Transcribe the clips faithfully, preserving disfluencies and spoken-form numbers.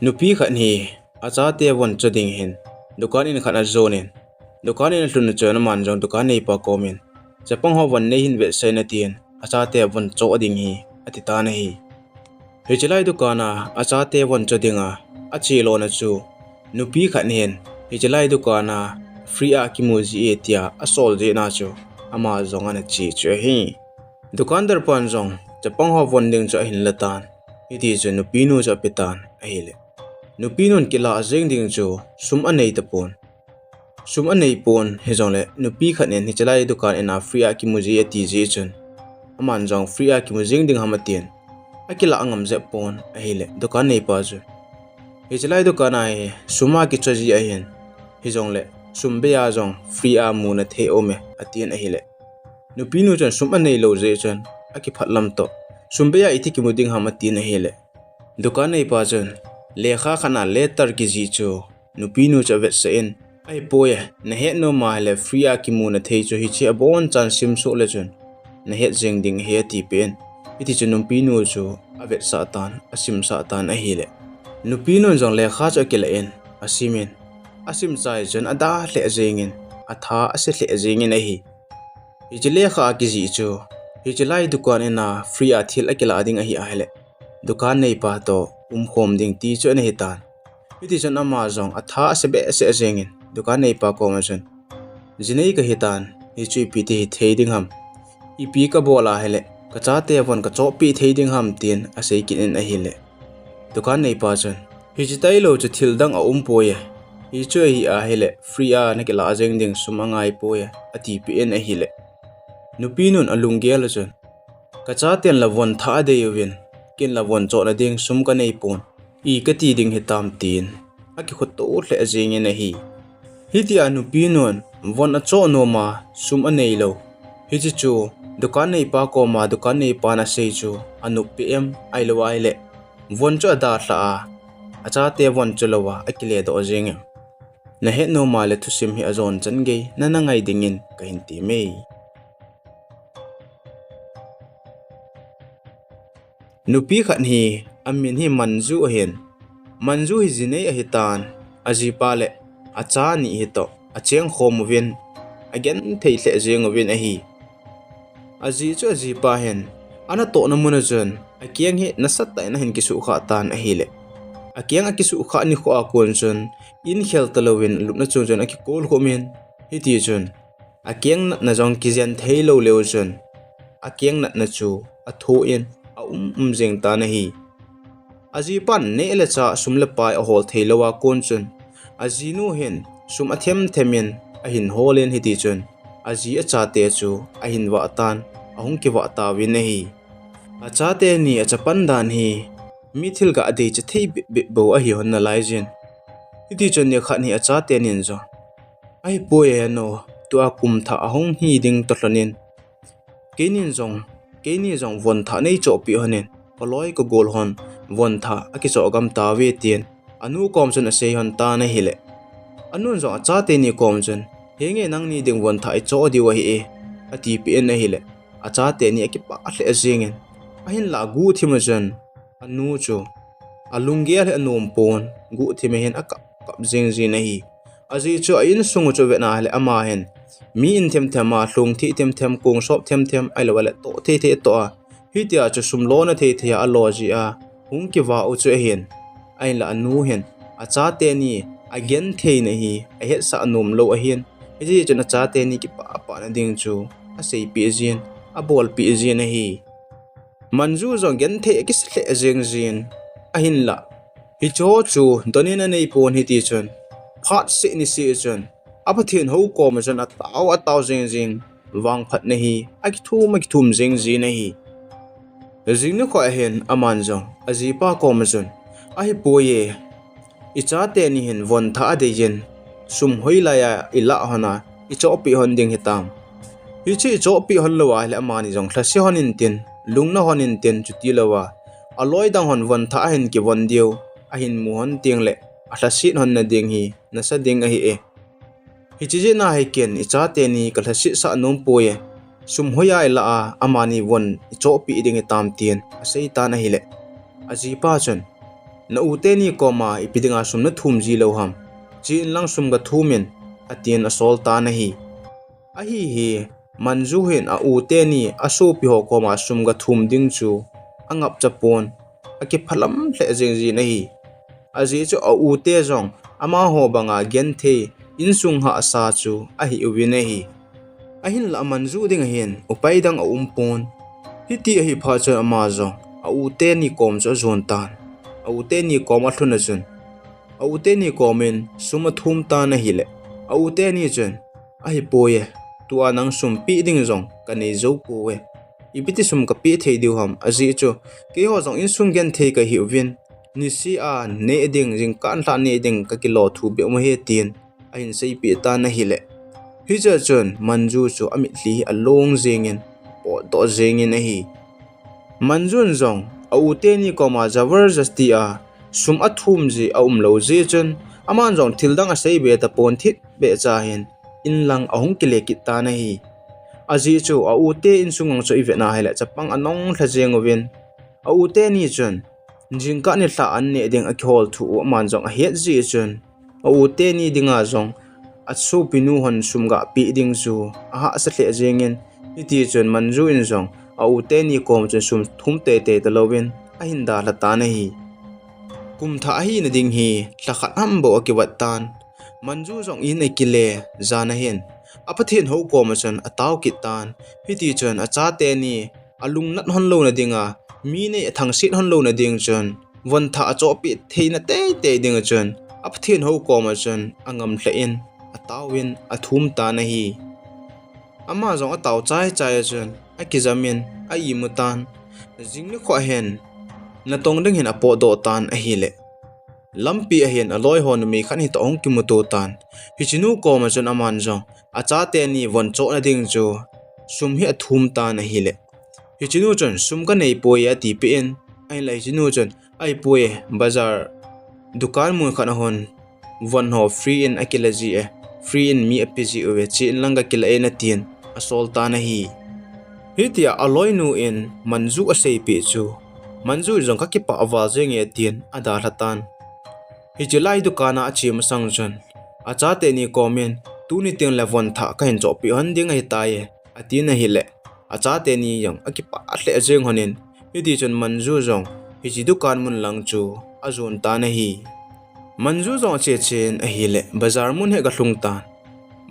Nupi khat hi achate von cho ding hin dukan in khat ajon in, dukan in alhun a chun aman jong dukan neipa komin, "Chapang ho von nei hin vetsah in," atin, achate von cho ding hi ati tan ahi. Hichelai dukan a achate von cho dinga ache lona chu nupi khat hin hichelai dukan a free a kimu ji e tia asol jeh na chu ama jong ana che chu ahi. Dukandar pan jong chapang ho von ding chu ahin la tan. Hiti chun nupinu chu ape tan ahile, nupinun kilah jeng ding chu sum anei tapon. Sum anei pon, hijongle nupi khat in hichelai dukan in a free a kimu ji ati jeh chun, aman jong free a kimu jing ding ham atin, akilah ngam jep pon ahile, dukan neipa chun, "Hichelai dukan a hi sum a kicho ji ahin, hijongle sum bei a jong free a muna thei aume," atin ahile, nupinu chun sum anei lou jeh chun akiphat lam toh, "Sum bei a iti kimu ding ham?" atin ahile, dukan neipa chun, "Lekha khat a letter kijih chu nupinu chu avetsah in, 'Ahipoi, nahet nom ahile free a kimuna thei chu hiche abonchan sim soh le chun nahet jeng ding ahi,' atipeh in." Hiti chun nupinu chu avetsah tan, asimsah tan ahile, nupinun jong lekha chu akilah in, asimin, asim chai chun ada lheh jengin, atha ase lheh jengin ahi. Hiche lekha a kijih chu hichelai dukan in a free a thil akilah ding ahi ahile, dukan neipa toh umkhom ding ti chu ana hitan. Hiti chun ama jong atha ase behseh jengin dukan neipa koma chun, "Jinei kahitan, hichu ipi ti hithei ding ham? Ipi kabol ahile kachate von kachohpeh thei ding ham?" tin asei kit in ahile, dukan neipa chun, "Hiche tailou chu thil dang aumpoi e. Hichu ahi ahile free a nakilah jeng ding sum angaipoi e," atipeh in ahile, nupinun alunggel a chun, "Kachaten la von thah adei uvin, ken la von chohna ding sum kanei pon, i kati ding hitam?" tin akikhoto lheh jengin ahi. Hitia nupinun von achoh noma sum anei lou, hiche chu dukan neipa koma dukan neipan asei chu anop peh em, ahilou ahile von chu adalhah a, achate von chu louva akiledoh jeng em? Nahet noma le thusim hi ajon chan gei nana ngai dingin kahin temme. Nupi khat hi amin hi Manju ahin. Manju hi jinei ahitan, ajipa le acha ni hitoh achengkhom uvin, agenthei lheh jeng uvin ahi. Aji chu ajipa hin anatohna mun a chun akeng hi nasatah in ahin kisuhkhah tan ahile, akeng akisuhkhah nikho a kon chun in khel talouvin lupna chung chun akikol khum in, hiti chun akeng natna jong kijen thei lou leu chun akeng natna chu athoh in aum um jeng tan ahi. Ajipan neh le chah sum le pai ahol thei lou a kon chun, ajinu hin sum athem them in ahin hol in, hiti chun aji achate chu ahin vah tan, ahung kivah tauvin ahi. Achate ni achapan dan hi mi thil ga deicha thei bep bep bou ahi hon nalai jin. Hiti chun nikhat hi achate nin jong, "Ahipoi e nu, tua kum thah ahung hi ding toh lhon in, keinin jong, keini jong von thah nei chohpeh hon in, kaloi kagol hon von thah akichoh gam tauve," tin anu kom chun asei hon tan ahile, anun jong achate ni kom chun, "Henge, nangni ding von thah ichoh diu ahi e," atipeh in ahile, achate ni akipah lheh jengin, ahinlah guhthim a chun anu chu alunggel hi anom pon, guhthim a hin akap kap jeng jin ahi. Aji chu a insung u chu avet na ahile ama hin mi in them them a, lhung thih them them, kong sop them them, ahilou le toh thei thei atoh a, hitia chu sum lona thei thei a alo ji a hung kivah u chu ahin. Ahinla anu hin achate ni agentheina hi ahetsah nom lou ahin, hijeh chun achate ni kipah pahna ding chu aseipeh jin, abolpeh jin ahi. Manju jong genthei akisa lheh jeng jin, ahinla hicheho chu donin anei pon, hiti chun phat seh niseh chun a Pathen hou koma chun atao atao jeng jin, vangphatna hi akithum akithum jeng jin ahi. Jing nikho ahin aman jong ajipa koma chun, "Ahipoi e, ichate ni hin von thah adei jin, sum hoilai a ilah hon a ichohpeh hon ding hitam? Hiche ichohpeh hon lou ahile amani jong lhase hon intin, lungna hon intin, chutilouva aloi dang hon von thah ahin kivon diu, ahin mu hon tengle alhaset hon na ding hi nasa ding ahi e. Hiche jeh a hi ken ichate ni kalhasetsah nompoi e, sum hoiya ilah a amani von ichohpeh ding hitam?" tin aseitan ahile, ajipa chun, na u teni koma ipi dinga sum nathum ji lou ham? Che inlang sum gathum in, atin asol tan ahi. Ahi hi, Manju hin a u teni asopi ho koma sum gathum ding chu angapcha pon, akiphalam lheh jeng jin ahi. Ajeh chu a u te jong amaho banga genthei, insung hahsa chu ahi uvin ahi. Ahinlah Manju dinga hin upai dang aumpon. Hiti ahi phat chun ama jong a u teni kom chu ajon tan. A u teni kom alhun a chun, a u teni komin sum athum tan ahileh, a u teni chun, ahipoi e, tua nang sum peh ding jong kanei jou pouve. Ipi ti sum kapeh thei diu ham, ajeh chu keiho jong insung genthei kahi uvin, niseh a neh ding, jingkah lhah neh ding kakilo thou beh u ahi, tin ahin seipeh tan ahileh, hichea chun Manju chu amitlhi hi along jengin, potdoh jengin ahi. Manju in jong a u teni koma jabardasti a sum athum ji aumlou jeh chun, aman jong thil dang asei be tapon, thipbeh cha hin inlang ahung kile kit tan ahi. Ajeh chu a u te insung jong chu ivet na hileh chapang anung lha jeng uvin, a u teni chun jingkah nilhah an neh ding akihol thou u aman jong ahet jeh chun, a u teni dinga jong asopinu hon sum gapeh ding chu ahahsa lheh jengin, hiti chun Manju in jong a u teni kom chun sum thum teitei talouvin ahin dalha tan ahi. Kum thah ahina ding hi lha khat ham bou akivat tan. Manju jong in akile, jan ahin a Pathen hou koma chun atao kit tan. Hiti chun achateni alungnat hon louna dinga, mi nei athangset hon louna ding chun, von thah achohpeh theina teitei dinga chun, a Pathen hou koma chun angamlhah in, ataovin athum tan ahi. Ama jong atao chaichai a chun akijamin a-imu tan. Jing nikho hin natong ding hin apotdoh tan ahileh, lampi ahin aloiho numei khat hitoh ahung kimuto tan. Hichenu koma chun aman jong achateni von chohna ding chu sum hi athum tan ahileh, hichenu chun sum kaneipoi e atipeh in, ahinlah hichenu chun, ahipoi e, bazar dukan mun khat a hon von ho free in akila ji e, free in mi ape ji uve, che inlang gakila in, atin asol tan ahi. Hitia aloinu in Manju aseipeh chu, Manju in jong kakipah val jenge atin adalha tan. Hiche lai dukan a ache masang chun, achateni komin, tuni tengle von thah kahin chohpeh hon ding ahitai e, atin ahileh, achateni jong akipah lheh jeng lhonin, hiti chun Manju jong hiche dukan mun lang chu ajon tan ahi. Manju jong ache chen ahileh, bazar mun hi agalhung tan.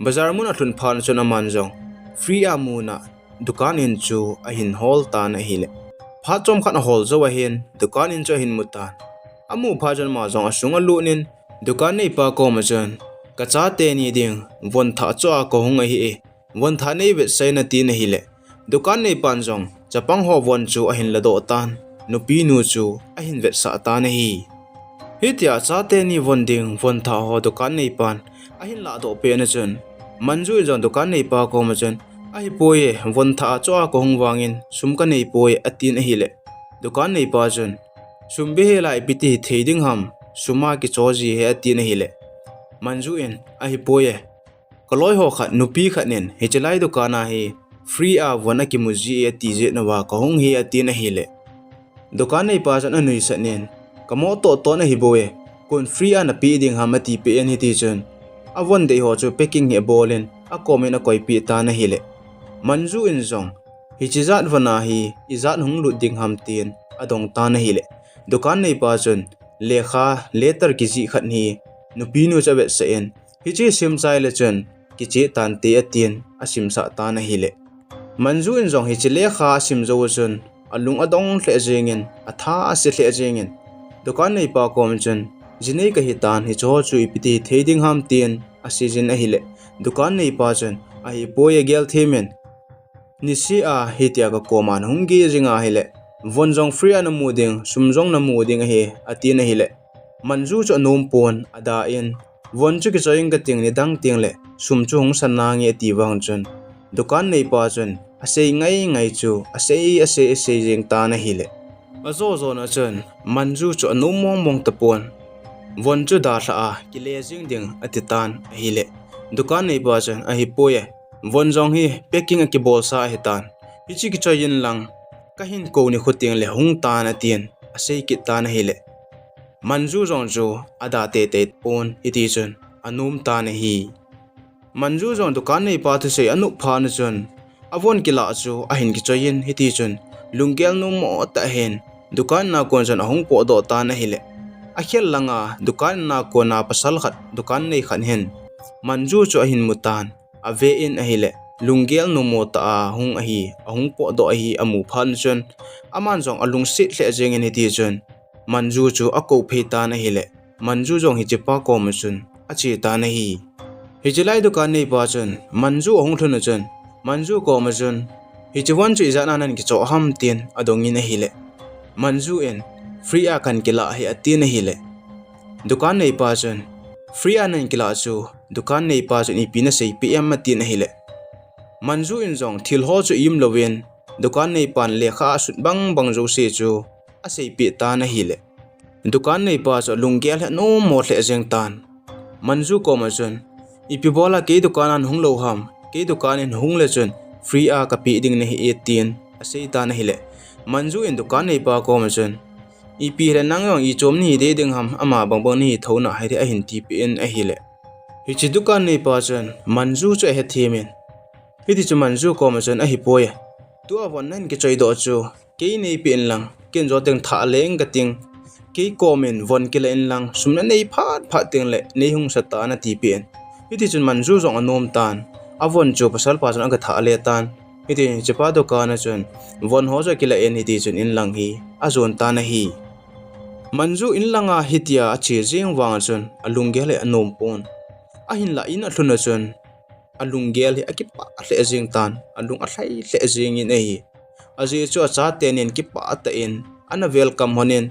Bazar mun alhun phat chun aman jong free a muna dukan in chu ahin hol tan ahileh, phat chomkhat ahol jou ahin dukan in chu ahin mu tan. Amu phat chun ama jong asung alut in, dukan neipa koma chun, kachateni ding von thah choh a kahung ahi e, von thah neivetsah in, atin ahileh, dukan neipan jong chapang ho von chu ahin ladoh tan, nupinu chu ahin vetsah tan ahi. Hitia achateni von ding von thah ho dukan neipan ahin lahdoh pet na chun, Manju in jong dukan neipa koma chun, ahipoi e, von thah choh a kahung vangin sum kaneipoi, atin ahileh, dukan neipa chun, sum beh hel a ipi ti hithei ding ham, sum a kichoh ji ahi, atin ahileh, Manju in, ahipoi e, kaloiho khat nupi khat in hiche lai dukan a hi free a von akimu ji e ati jeh uva kahung ahi, atin ahileh, dukan neipa chun anuisat in, kamoh tohtoh in ahibou e, kon free a napeh ding ham, atipeh in, hiti chun avon deiho chu packing hi abolin akomin akoipeh tan ahileh, Manju in jong, hiche jat von a hi ijat hung lut ding ham, tin adong tan ahileh, dukan neipa chun lekha, letter kijih khat hi nupinu chu avetsah in, hiche sim chaile chun kicheh tante, atin asimsah tan ahileh, Manju in jong hiche lekha asim jou chun alung adong lheh jengin, atha ase lheh jengin, dukan neipa kom chun, jinei kahitan, hicheho chu ipi ti hithei ding ham, tin aseijin ahileh, dukan neipa chun, ahipoi e, gel them in, niseh a hitia kakoma nahung geh jing ahileh, von jong free a namu ding, sum jong namu ding ahi, atin ahileh, Manju chu anompon ada in, von chu kichoi inge kating, nidang tengleh sum chu hung san nange, ati vang chun, dukan neipa chun asei ngaingai chu asei, asei, asei jeng tan ahileh, ajo jona chun Manju chu anom mongmong tapon, von chu dalhah a kile jeng ding atitan ahileh, dukan neipa chun, ahipoi e, von jong hi packing akibolsa ahitan, hiche kichoi inlang kahin kou nikho tengle hung tan, atin asei kit tan ahileh, Manju jong chu ada teitei pon hiti chun anom tan ahi. Manju jong dukan neipa thusei anop phat chun avon kilah chu ahin kichoi in hiti chun lunggel nommo tah in dukan na kon chun ahung potdoh tan ahile. Akhel langa dukan na kona pasal khat dukan nei khat hin Manju chu ahin mu tan. Ave in ahile, lunggel nommo tah a hung ahi, ahung potdoh ahi amu phat chun, aman jong alungset lheh jeng in hiti chun, Manju chu akou phei tan ahile, Manju jong hichepa koma chun ache tan ahi. Hiche lai dukan neipa chun Manju ahung lhun chun, Manju koma chun, hiche von chu ijat a nahin kichoh ham tin adong in ahile, Manju in, free a kahin kilah ahi atin ahile, dukan neipa chun, free a nahin kilah chu dukan neipa chun ipi naseipeh em atin ahile, Manju in jong thil ho chu im louvin dukan neipan lekha asut bang bang jouse chu aseipeh tan ahile, dukan neipa chu alunggel hi anommo lheh jeng tan. Manju koma chun, ipi bola kei dukan a nahung lou ham, kei dukan in hung le chun free a kapeh ding nahi e tin asei tan ahile, Manju in dukan neipa koma chun, ipi hile nang jong ichom nahi ding ham, ama bang bang nahi thouna hiti ahin tipeh in ahile, hiche dukan neipa chun Manju chu ahethem in, hiti chu Manju koma chun, ahipoi, tua von nahin kichoidoh chu kei neipeh in lang, ken jouteng thah leng kating, kei komin von kila in lang, sum nanei phat phat tengle neihung sah tan atipeh in. Hiti chun Manju jong anom tan, avon chu pasalpa chun agathah le tan. Hiti chun hichepa dukan a chun von ho chu akila in hiti chun inlang hi ajon tan ahi. Manju inlanga hitia ache jeng vang chun alunggel hi anom pon. Ahinlah in alhun chun alunggel hi akipah lheh jeng tan, alung alhai lheh jeng in ahi. Ajeh chu achatenin kipah tah in ana welcome lhon in,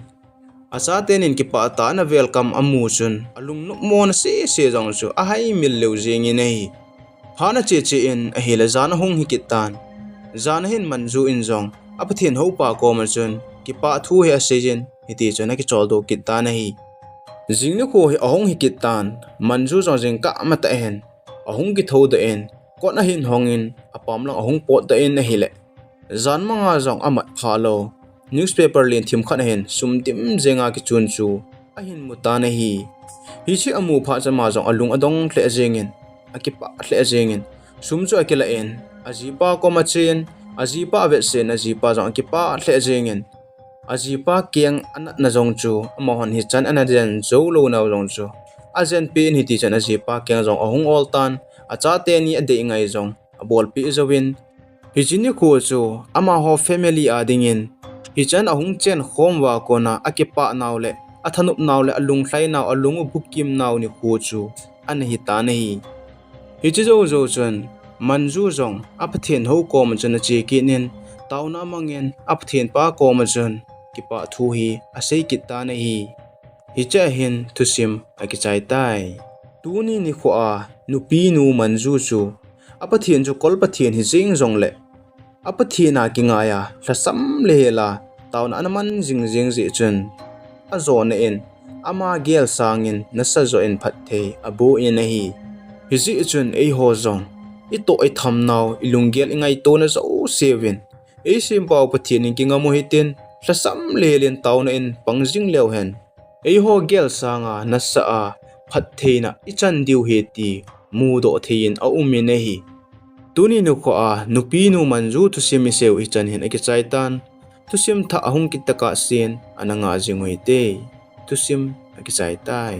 achatenin kipah tah a ana welcome amu chun alungnopmona sese jong chu ahaimil lheh jeng in ahi. Phat ache che in ahile jan ahung hi kit tan. Jan ahin Manju in jong a Pathen houpa koma chun kipah thu hi asei in hiti chun akicholdo kit tan ahi. Jing nikho hi ahung hi kit tan, Manju jong jingkah matah hin ahung kithoudoh in, kot ahin hong in, apam lang ahung potdoh in ahile, jan manga jong amat phalou newspaper len thim khat ahin sum dim jenga kichun chu ahin mu tan ahi. Hiche amu phat chun ama jong alung adong lheh jeng in, akipah lheh jeng in, sum chu akila in, ajipa koma achen, ajipa avetsah in, ajipa jong akipah lheh jeng in, ajipa keng anatna jong chu amahon hichan ana jen jou lounau jong chu ajenpeh in hiti chun ajipa keng jong ahung ol tan, achateni adei ngai jong abolpeh jouvin, hiche nikho chu amaho family a dingin hichan ahung chenkhom uva kona akipah nau le athanop nau le alunglhai nau, alung u bukim nau nikho chu ana hi tan ahi. Hiche jou jou chun Manju jong a Pathen hou koma chun ache kit in, taona mangin a Pathen pa koma chun kipah thu hi asei kit tan ahi. Hichea hin thusim akichai tai. Tuni nikho a nupinu Manju chu a Pathen chu kol Pathen hi jeng jongle, a Pathen a kingai a lhasam le hel a taona ana man jing jeng jeh chun, ajona in ama gel sangin nasa joh in phatthei aboh in ahi. Hijeh chun eiho jong itoh itham nau, ilunggel ingaitona jouse uvin, eisempau Pathen in kingam u hitin, lhasam le hel in taona in pang jing leu hen, eiho gel sanga nasa a phattheina ichan diu ahi ti mudoh thei in aum in ahi. Tuni nikho a nupinu Manju thusim isei u hichan hin akichai tan. Thusim thah ahung kit tokah sen ana ngah jing u hite. Thusim akichai tai.